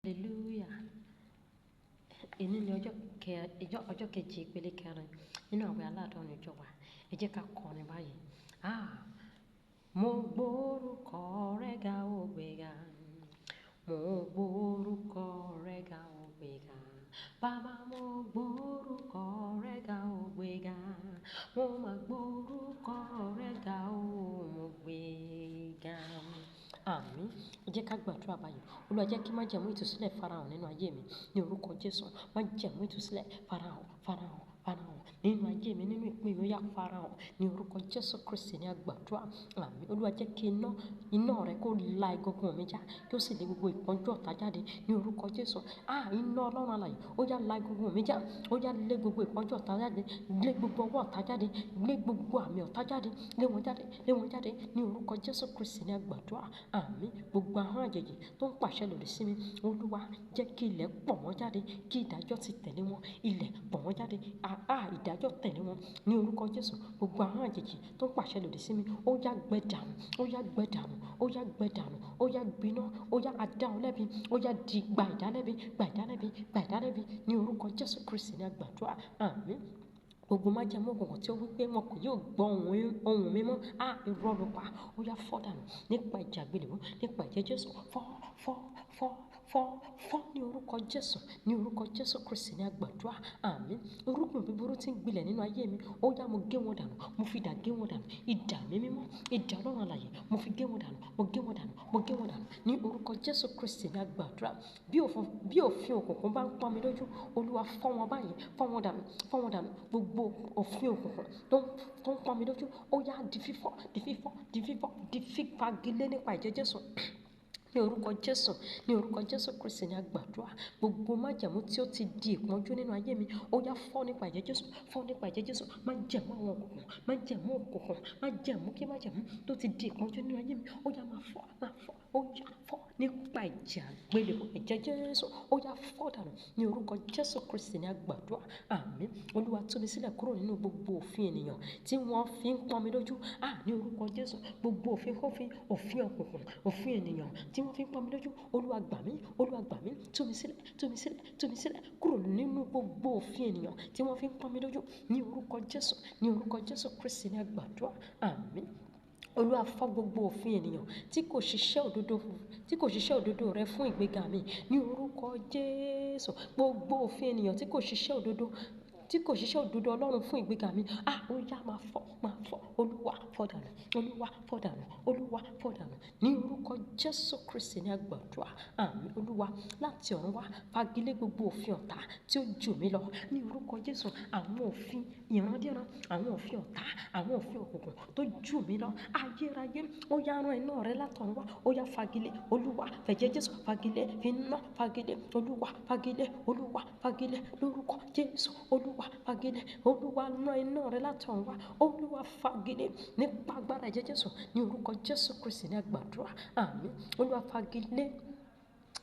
Hallelujah. Èní ni ọjọ́ keje ìpele kẹrin nínú àwẹ̀ aládọ́rin ìjọ wa. Ẹ jẹ́ ká kọrin báyìí. Ah, mo gbórúkọ rẹ ga ó gbéga. Mo gbórúkọ rẹ ga ó gbéga. Bàbá mo gbórúkọ rẹ ga ó gbéga. Mo máa gbórúkọ rẹ ga ó mo gbéga. Àmín. Ẹ jẹ́ ká gbàdúrà báyìí. Olúwa jẹ́ kí májẹ̀mú ìtúsílẹ̀ farahàn nínú ayé mi. Ní orúkọ Jésù, májẹ̀mú ìtúsílẹ̀ farahàn, farahàn, farahàn nínú ayé mi, nínú ìpín mi, ó yá farahàn. Ní orúkọ Jésù Kristi ní a gbàdúrà. Àmín. Olúwa jẹ́ kí iná rẹ kó la egungun mi já, kí ó sì lé gbogbo ìpọ́njú ọ̀tá jáde ní orúkọ Jésù. Ah, iná Ọlọ́run alààyè, ó yá la egungun mi já, ó yá lé gbogbo ìpọ́njú ọ̀tá jáde, lé gbogbo ọwọ́ ọ̀tá jáde, lé gbogbo àmì ọ̀tá jáde, lé wọn jáde, lé wọn jáde ní orúkọ Jésù Kristi ní a gbàdúrà. Àmín. Gbogbo ahọ́n àjèjì tó ń pàṣẹ lòdì sí mi, Olúwa jẹ́ kí ilẹ̀ pọ̀ wọ́n jáde, kí ìdájọ́ ti tẹ̀lé wọn, ilẹ̀ pọ̀ wọ́n jáde. Ah, ìdájọ́ tẹ̀lé wọn ní orúkọ Jésù. Gbogbo ahọ́n àjèjì tó ń pàṣẹ lòdì sí mi, ó yá gbẹ dànù, ó yá gbẹ dànù, ó yá gbẹ dànù, ó yá gbiná, ó yá adá ọ lẹ́bi, ó yá di gba ìdálẹ́bi, gba ìdálẹ́bi, gba ìdálẹ́bi ní orúkọ Jésù Kristi ní a gbàdúrà. Àmín. Gbogbo májẹ̀mú òkùnkùn tí ó wí pé wọn kò yóò gbọ́ ohùn mímọ́, á irọ́ ló pa, ó yá fọ́ dànù nípa ìjà àgbélébùú, nípa ẹ̀jẹ̀ Jésù, fọ́, fọ́, fọ́, fọ́, fọ́ ní orúkọ Jésù, ní orúkọ Jésù Kristi ní a gbàdúrà. Àmín. Irúgbìn búburú tí ń gbilẹ̀ nínú ayé mi, ó yá mo gé wọn dànù, mo fi idà gé wọn dànù, idà mi mímọ́, idà Ọlọ́run alààyè, mo fi gé wọn dànù, mo gé wọn dànù, mo gé wọn dànù ní orúkọ Jésù Kristi ní a gbàdúrà. Bí òfin òkùnkùn bá ń pọ́n mi lójú, Olúwa fọ́ wọn báyìí, fọ́ wọn dànù, fọ́ wọn dànù. Gbogbo òfin òkùnkùn tó ń pọ́n mi lójú, ó yá di fífọ́, di fífọ́, di fífọ́, di fífagilé nípa ẹ̀jẹ̀ Jésù. Ní orúkọ Jésù, ní orúkọ Jésù Kristi ní a gbàdúrà. Gbogbo májẹ̀mú tí ó ti di ìpọ́njú nínú ayé mi, ó yá fọ́ nípa ẹ̀jẹ̀ Jésù, fọ́ nípa ẹ̀jẹ̀ Jésù. Májẹ̀mú àwọn òkùnkùn, májẹ̀mú òkùnkùn, májẹ̀mú kí májẹ̀mú tó ti di ìpọ́njú nínú ayé mi, ó yá máa fọ́, máa fọ́, ó yá fọ́ nípa ẹ̀jẹ̀ àgbélébùú, ẹ̀jẹ̀ Jésù, ó yá fọ́ dànù ní orúkọ Jésù Kristi ní a gbàdúrà. Àmín. Olúwa tú mi sílẹ̀ kúrò nínú gbogbo òfin ènìyàn tí wọ́n fi ń pọ́n mi lójú. Ah, ní orúkọ Jésù, gbogbo òfin kófin, òfin òkùnkùn, òfin ènìyàn tí wọ́n fi ń pọ́n mi lójú, Olúwa gbà mí, Olúwa gbà mí, tú mi sílẹ̀, tú mi sílẹ̀, tú mi sílẹ̀ kúrò nínú gbogbo òfin ènìyàn tí wọ́n fi ń pọ́n mi lójú ní orúkọ Jésù, ní orúkọ Jésù Kristi ní a gbàdúrà. Àmín. Olúwa fọ́ gbogbo òfin ènìyàn tí kò ṣiṣẹ́ òdodo, tí kò ṣiṣẹ́ òdodo rẹ fún ìgbéga mi ní orúkọ Jésù. Gbogbo òfin ènìyàn tí kò ṣiṣẹ́ òdodo, tí kò ṣiṣẹ́ òdodo Ọlọ́run fún ìgbéga mi, ah, ó yá máa fọ́, máa fọ́. Olúwa fọ́ dànù, Olúwa fọ́ dànù, Olúwa fọ́ dànù ní orúkọ Jésù Kristi ní a gbàdúrà. Àmín. Olúwa láti ọ̀run wá fagilé gbogbo òfin ọ̀tá tí ó jù mí lọ ní orúkọ Jésù. Àwọn òfin ìrandíran, àwọn òfin ọ̀tá, àwọn òfin òkùnkùn tó jù mí lọ, ayérayé, ó yá rán iná rẹ látọ̀run wá, ó yá fagilé. Olúwa fẹ̀jẹ̀ Jésù fagilé, fi iná fagilé. Olúwa fagilé, Olúwa fagilé lórúkọ Jésù. Olúwa fagilé, Olúwa rán iná rẹ látọ̀run wá, Olúwa fagilé nípa agbára ẹ̀jẹ̀ Jésù ní orúkọ Jésù Kristi ní a gbàdúrà. Àmín. Olúwa fagilé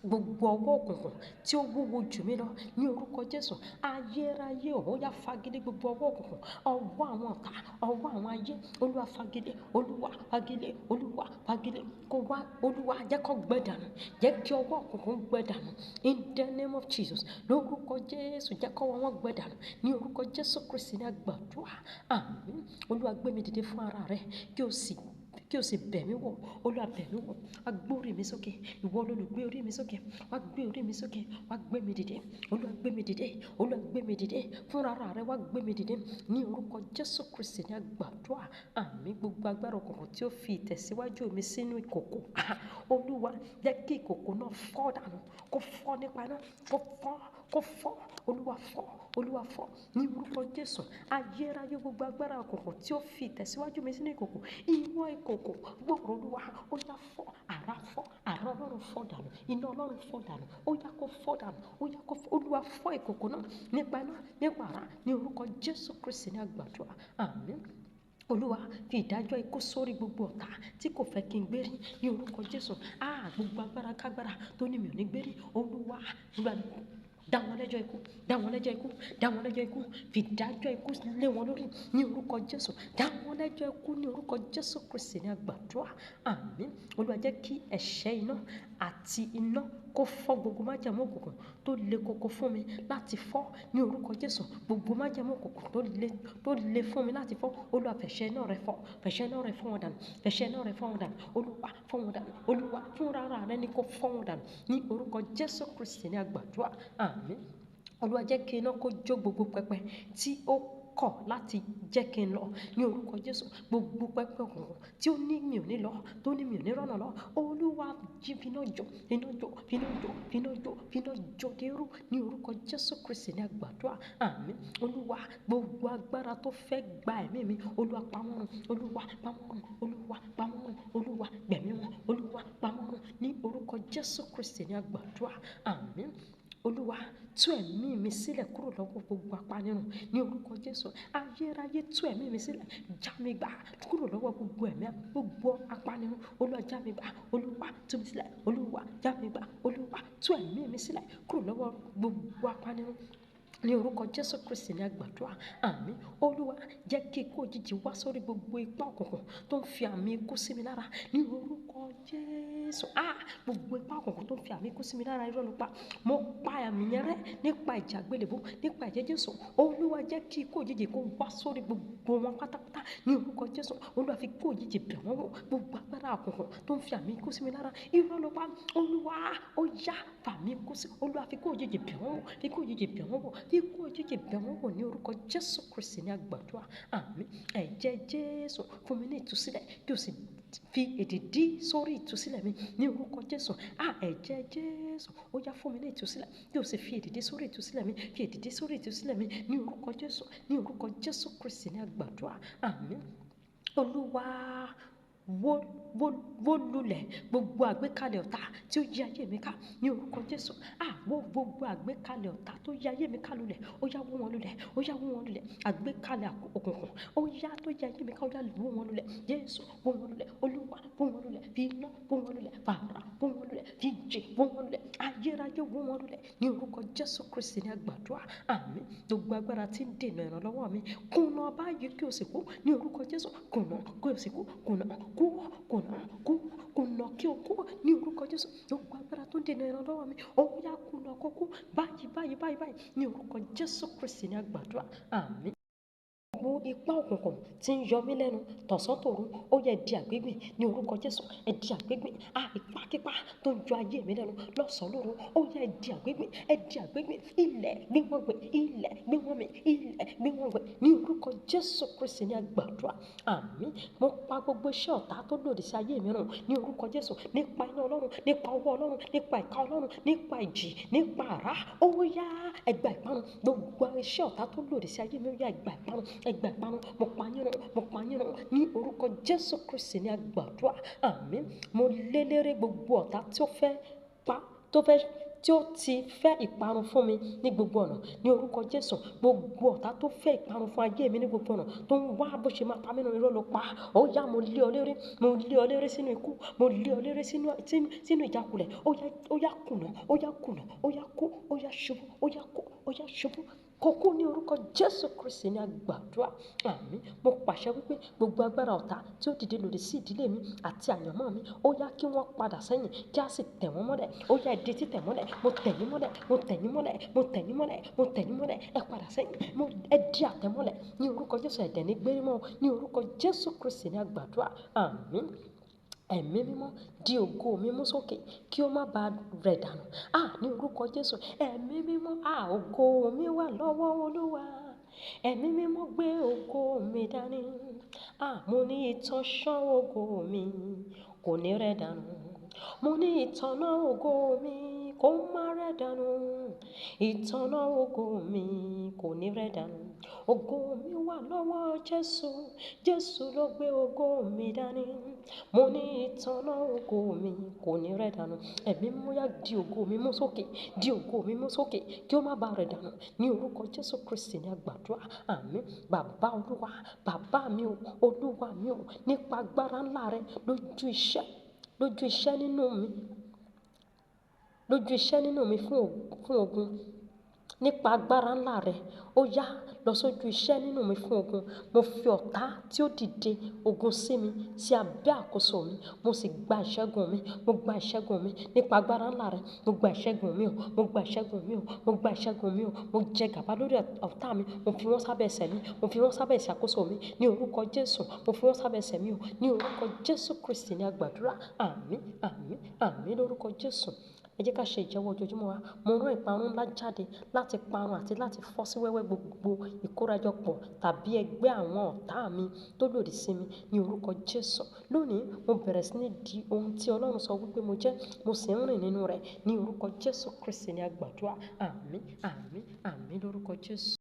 gbogbo ọwọ́ òkùnkùn tí ó wúwo jù mí lọ ní orúkọ Jésù. Ayérayé, ó yá fagilé gbogbo ọwọ́ òkùnkùn, ọwọ́ àwọn ọ̀tá, ọwọ́ àwọn ayé. Olúwa fagilé, Olúwa fagilé, Olúwa fagilé. Kó wá, Olúwa jẹ́ kó gbẹ dànù, jẹ́ kí ọwọ́ òkùnkùn gbẹ dànù in the name of Jesus. Lórúkọ Jésù, jẹ́ kó wọ́n gbẹ dànù ní orúkọ Jésù Kristi ní a gbàdúrà. Àmín. Olúwa gbé mi dìde fún ara rẹ, kí o sì bẹ̀ mí wò. Olúwa bẹ̀ mí wò, wá gbé orí mi sókè. Ìwọ lolùgbé orí mi sókè, wá gbé orí mi sókè, wá gbé mi dìde. Olúwa gbé mi dìde, Olúwa gbé mi dìde fún ara rẹ, wá gbé mi dìde ní orúkọ Jésù Kristi ní a gbàdúrà. Àmín. Gbogbo agbára òkùnkùn tí ó fi ìtẹ̀síwájú mi sínú ìkòkò, Olúwa jẹ́ kí ìkòkò náà fọ́ dànù, kó fọ́ nípa iná, kó fọ́, kó fọ́. Olúwa fọ́, Olúwa fọ́ ní orúkọ Jésù. Ayérayé, gbogbo agbára òkùnkùn tí ó fi ìtẹ̀síwájú mi sínú ìkòkò, ìwọ ìkòkò, gbọ́rọ̀ Olúwa, ó yá fọ́, àrá fọ́, àrá Ọlọ́run fọ́ dànù, iná Ọlọ́run fọ́ dànù, ó yá kó fọ́ dànù, ó yá kó fọ́. Olúwa fọ́ ìkòkò náà nípa iná, nípa àrá ní orúkọ Jésù Kristi ní a gbàdúrà. Àmín. Olúwa fi ìdájọ́ ikú sórí gbogbo ọ̀tá tí kò fẹ́ kí n gbérí ní orúkọ Jésù. Ah, gbogbo agbára kágbára tó ní mi ò ní gbérí, Olúwa, Olúwa dá wọn lẹ́jọ́ ikú, dá wọn lẹ́jọ́ ikú, dá wọn lẹ́jọ́ ikú, fi ìdájọ́ ikú lé wọn lórí ní orúkọ Jésù. Dá wọn lẹ́jọ́ ikú ní orúkọ Jésù Kristi ní a gbàdúrà. Àmín. Olúwa jẹ́ kí ẹ̀ṣẹ̀ iná àti iná kó fọ́ gbogbo májẹ̀mú òkùnkùn tó le koko fún mi láti fọ́ ní orúkọ Jésù. Gbogbo májẹ̀mú òkùnkùn tó le fún mi láti fọ́, Olúwa fẹ̀ṣẹ̀ iná rẹ fọ́, fẹ̀ṣẹ̀ iná rẹ fọ́ wọn dànù, fẹ̀ṣẹ̀ iná rẹ fọ́ wọn dànù. Olúwa fọ́ wọn dànù, Olúwa fúnra rẹ ní kó fọ́ wọn dànù ní orúkọ Jésù Kristi ní a gbàdúrà. Àmín. Olúwa jẹ́ kí iná kó jó gbogbo pẹpẹ tí ó kọ̀ láti jẹ́ kí n lọ ní orúkọ Jésù. Gbogbo pẹpẹ òkùnkùn tí ó ní mi ò ní lọ, tó ní mi ò ní rọ́nà lọ, Olúwa jí finá jó, finá jó, finá jó, finá jó, finá jó dérú ní orúkọ Jésù Kristi ní a gbàdúrà. Àmín. Olúwa gbogbo agbára tó fẹ́ gba ẹ̀mí mi, Olúwa pa wọ́n run, Olúwa pa wọ́n run, Olúwa pa wọ́n run, Olúwa gbẹ̀mí wọn, Olúwa pa wọ́n run ní orúkọ Jésù Kristi ní a gbàdúrà. Àmín. Olúwa tú ẹ̀mí mi sílẹ̀ kúrò lọ́wọ́ gbogbo apanirun ní orúkọ Jésù. Ayérayé tú ẹ̀mí mi sílẹ̀, já mi gbà kúrò lọ́wọ́ gbogbo ẹ̀mí gbogbo apanirun. Olúwa já mi gbà, Olúwa tú mi sílẹ̀, Olúwa já mi gbà, Olúwa tú ẹ̀mí mi sílẹ̀ kúrò lọ́wọ́ gbogbo apanirun ní orúkọ Jésù Kristi ní a gbàdúrà. Àmín. Olúwa jẹ́ kí ikú òjijì wá sórí gbogbo ipá òkùnkùn tó ń fi àmì ikú sí mi lára ní orúkọ Jésù. Gbogbo ipá òkùnkùn tó ń fi àmì ikú sí mi lára, irọ́ ló pa. Mo pa àmì yẹn rẹ́ nípa ìjà àgbélébùú, nípa ẹ̀jẹ̀ Jésù. Olúwa jẹ́ kí ikú òjijì kó wá sórí gbogbo wọn pátápátá ní orúkọ Jésù. Olúwa fi ikú òjijì bẹ̀ wọ́n wò. Gbogbo agbára òkùnkùn tó ń fi àmì ikú sí mi lára, irọ́ ló pa. Olúwa ó yá fàmì ikú sí. Olúwa fi ikú òjijì bẹ̀ wọ́n wò, fi ikú òjijì bẹ̀ wọ́n wò, fi ikú òjijì bẹ̀ wọ́n wò ní orúkọ Jésù Kristi ní a gbàdúrà. Àmín. Ẹ̀jẹ̀ Jésù fún mi ní ìtúsílẹ̀ kí o sì fi èdìdí sórí ìtúsílẹ̀ mi ní orúkọ Jésù. Ẹ̀jẹ̀ Jésù ó yá fún mi ní ìtúsílẹ̀ kí o sì fi èdìdí sórí ìtúsílẹ̀ mi, fi èdìdí sórí ìtúsílẹ̀ mi ní orúkọ Jésù, ní orúkọ Jésù Kristi ní a gbàdúrà. Àmín. Olúwa wó lulẹ̀ gbogbo àgbékalẹ̀ ọ̀tá tí ó yí ayé mi ká ní orúkọ Jésù. Wó gbogbo àgbékalẹ̀ ọ̀tá tó yí ayé mi ká lulẹ̀, ó yá wó wọn lulẹ̀, ó yá wó wọn lulẹ̀. Àgbékalẹ̀ òkùnkùn ó yá tó yí ayé mi ká, ó yá wó wọn lulẹ̀. Jésù wó wọn lulẹ̀, Olúwa wó wọn lulẹ̀, fi iná wó wọn lulẹ̀, fàrà wó wọn lulẹ̀, fi ìjì wó wọn lulẹ̀, ayérayé wó wọn lulẹ̀ ní orúkọ Jésù Kristi ní a gbàdúrà. Àmín. Gbogbo agbára tí ń dènà ìrànlọ́wọ́ mi, kùnà báyìí kí o sì kú ní orúkọ Jésù. Kùnà kí o sì kú, kùnà kú, kùnà kú, kùnà kí o kú ní orúkọ Jésù. Gbogbo agbára tó ń dènà ìrànlọ́wọ́ mi, ó yá kùnà kó kú báyìí báyìí báyìí báyìí ní orúkọ Jésù Kristi ní a gbàdúrà. Àmín. Gbogbo ipá òkùnkùn tí ń yọ mí lẹ́nu tọ̀sán tòru, ó yẹ di àgbégbìn ní orúkọ Jésù. Ẹ di àgbégbìn. Ipákípá tó ń yọ ayé mi lẹ́nu lọ́sàn-án lóru, ó yẹ di àgbégbìn, ẹ di àgbégbìn. Ilẹ̀ gbé wọn gbé, ilẹ̀ gbé wọn mì, ilẹ̀ gbé wọn gbé ní orúkọ Jésù Kristi ní a gbàdúrà. Àmín. Mo pa gbogbo iṣẹ́ ọ̀tá tó lòdì sí ayé mi run ní orúkọ Jésù, nípa iná Ọlọ́run, nípa ọwọ́ Ọlọ́run, nípa ìka Ọlọ́run, nípa ìjì, nípa àrá. Ó yá ẹ gba ìparun. Gbogbo iṣẹ́ ọ̀tá tó lòdì sí ayé mi, ó yá ẹ gba ìparun, ẹ gba ìparun. Mo pa yín run, mo pa yín run ní orúkọ Jésù Kristi ní a gbàdúrà. Àmín. Mo lélẹ́rẹ́ gbogbo ọ̀tá tí ó fẹ́ pa, tó fẹ́, tí ó ti fẹ́ ìparun fún mi ní gbogbo ọ̀nà ní orúkọ Jésù. Gbogbo ọ̀tá tó fẹ́ ìparun fún ayé mi ní gbogbo ọ̀nà, tó ń wá bó ṣe máa pa mí nínú, irọ́ ló pa. Ó yá mo lé ọ léré, mo lé ọ léré sínú ikú, mo lé ọ léré sínú ìjákulẹ̀. Ó yá kùnà, ó yá kùnà, ó yá kú, ó yá ṣubú, ó yá kú, ó yá ṣubú. Kókó ní orúkọ Jésù Kristi ní a gbàdúrà. Àmín. Mo pàṣẹ wípé gbogbo agbára ọ̀tá tí ó dìde lòdì sí ìdílé mi àti àyànmọ́ mi, ó yá kí wọ́n padà sẹ́yìn kí a sì tẹ̀ wọ́n mọ́lẹ̀. Ó yá ẹ di títẹ̀ mọ́lẹ̀. Mo tẹ̀ yín mọ́lẹ̀, mo tẹ̀ yín mọ́lẹ̀, mo tẹ̀ yín mọ́lẹ̀, mo tẹ̀ yín mọ́lẹ̀. Ẹ padà sẹ́yìn. Mo ẹ di àtẹ̀mọ́lẹ̀ ní orúkọ Jésù. Ẹ̀dẹ̀ ní gbérí mọ́ ní orúkọ Jésù Kristi ní a gbàdúrà. Àmín. Ẹ̀mí mímọ́ di ògo mi mú sókè kí ó má ba rẹ̀ dànù. Ní orúkọ Jésù. Ẹ̀mí mímọ́, ògo mi wà lọ́wọ́ Olúwa. Ẹ̀mí mímọ́ gbé ògo mi dání. Mo ní ìtànṣán ògo mi kò ní rẹ̀ dànù. Mo ní ìtànná ògo mi kò má rẹ̀ dànù. Ìtànná ògo mi kò ní rẹ̀ dànù. Ògo mi wà lọ́wọ́ Jésù. Jésù ló gbé ògo mi dání. Mo ní ìtànná ògo mi kò ní rẹ̀ dànù. Ẹ̀mí mímọ́ yá di ògo mi mú sókè, di ògo mi mú sókè kí ó má ba rẹ̀ dànù ní orúkọ Jésù Kristi ní a gbàdúrà. Àmín. Bàbá Olúwa, bàbá mi o, Olúwa mi o, nípa agbára ńlá rẹ lójú iṣẹ́, lójú iṣẹ́ nínú mi, lójú iṣẹ́ nínú mi fún ogun. Nípa agbára ńlá rẹ, ó yá lọ sójú iṣẹ́ nínú mi fún ogun. Mo fi ọ̀tá tí ó dìde ogun sí mi sí abẹ́ àkóso mi. Mo sì gba ìṣẹ́gun mi. Mo gba ìṣẹ́gun mi nípa agbára ńlá rẹ. Mo gba ìṣẹ́gun mi o. Mo gba ìṣẹ́gun mi o. Mo gba ìṣẹ́gun mi o. Mo jẹ gàba lórí ọ̀tá mi. Mo fi wọ́n sábẹ́ ẹsẹ̀ mi. Mo fi wọ́n sábẹ́ ìṣàkóso mi ní orúkọ Jésù. Mo fi wọ́n sábẹ́ ẹsẹ̀ mi o. Ní orúkọ Jésù Kristi ní a gbàdúrà. Àmín, àmín, àmín lórúkọ Jésù. Ẹ jẹ́ ká ṣe ìjẹ́wọ́ ojoojúmọ́ wa. Mo rán ìparun ńlá jáde láti parun àti láti fọ́ sí wẹ́wẹ́ gbogbo ìkórajọpọ̀ tàbí ẹgbẹ́ àwọn ọ̀tá mi tó lòdì sí mi ní orúkọ Jésù. Lónìí, mo bẹ̀rẹ̀ sí ní di ohun tí Ọlọ́run sọ wípé mo jẹ́, mo sì ń rìn nínú rẹ̀ ní orúkọ Jésù Kristi ní a gbàdúrà. Àmín, àmín, àmín lórúkọ Jésù.